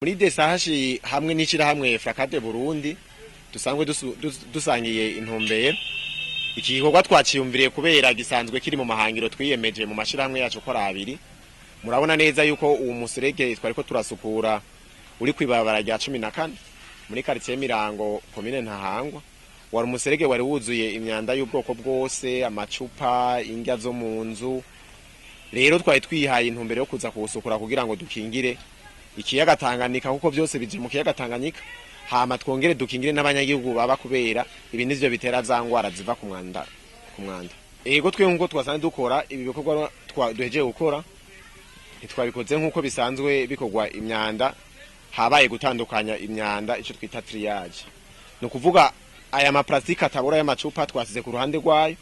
Muri desahashi hamwe n'ishirahamwe Fracade Burundi dusanzwe dusangiye intumbero. Iki gikorwa twaciyumviriye kubera gisanzwe kiri mu mahangiro twiyemeje mu mashirahamwe yacu ko ari abiri. Murabona neza yuko uwo muserege twariko turasukura uri kw'ibarabara rya 14 muri quartier Mirango, komine Ntahangwa. Wari umuserege wari wuzuye imyanda y'ubwoko bwose, amacupa, indya zo mu nzu. Rero twari twihaye intumbero yo kuza kuwusukura kugira ngo dukingire ikiyaga Tanganyika, kuko byose bije mu kiyaga Tanganyika, hama twongere dukingire n'abanyagihugu baba, kubera ibi nivyo bitera za ngwara ziva ku mwanda. Ego, twe nkuko twasanzwe dukora ibi bikorwa duhejeje gukora, ntitwabikoze nkuko bisanzwe bikorwa imyanda. Habaye gutandukanya imyanda, ico twita triage. Ni ukuvuga aya maplastike atabora y'amacupa twasize ku ruhande rwayo.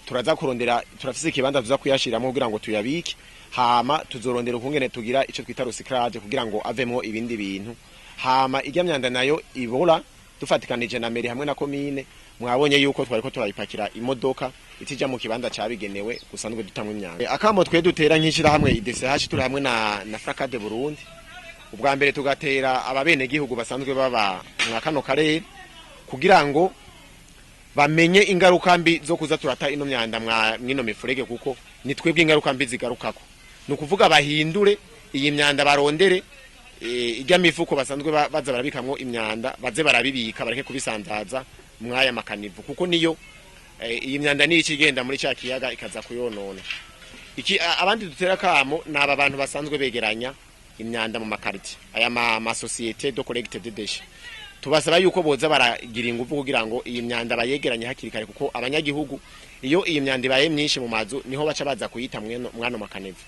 Turaza kurondera, turafise ikibanza tuza kuyashiramo kugira ngo tuyabike, hama tuzorondera ukungene tugira ico twita recyclage kugira ngo avemwo ibindi bintu. Hama irya myanda nayo ibora, dufatikanije na mairie hamwe na komine, mwabonye yuko twariko turayipakira imodoka itija mu kibanza cabigenewe gusanzwe dutamwe imyanda. Akamo twe dutera nk'ishirahamwe IDCH turi hamwe na Fracade Burundi, ubwa mbere tugatera ababenegihugu basanzwe baba mwa kano karere kugira ngo bamenye ingaruka mbi zo kuza turata ino myanda mwino mifurege, kuko ni twebwe ingaruka mbi zigarukako. Ni ukuvuga bahindure iyi myanda, barondere irya mifuko basanzwe baza barabikamwo imyanda, baze barabibika, bareke kubisanzaza mwaya ma caniveaux, kuko niyo iyi myanda niyo ikigenda muri ca kiyaga ikaza kuyonona. Iki abandi dutera kamo ni aba bantu basanzwe begeranya imyanda mu ma quartiers, aya ma sociétés de collecte de déchets. Tubasaba yuko boza baragira ingufu kugira ngo iyi myanda bayegeranye hakiri kare, kuko abanyagihugu iyo iyi myanda ibaye myinshi mu mazu niho baca baza kuyita mwano ma caniveaux.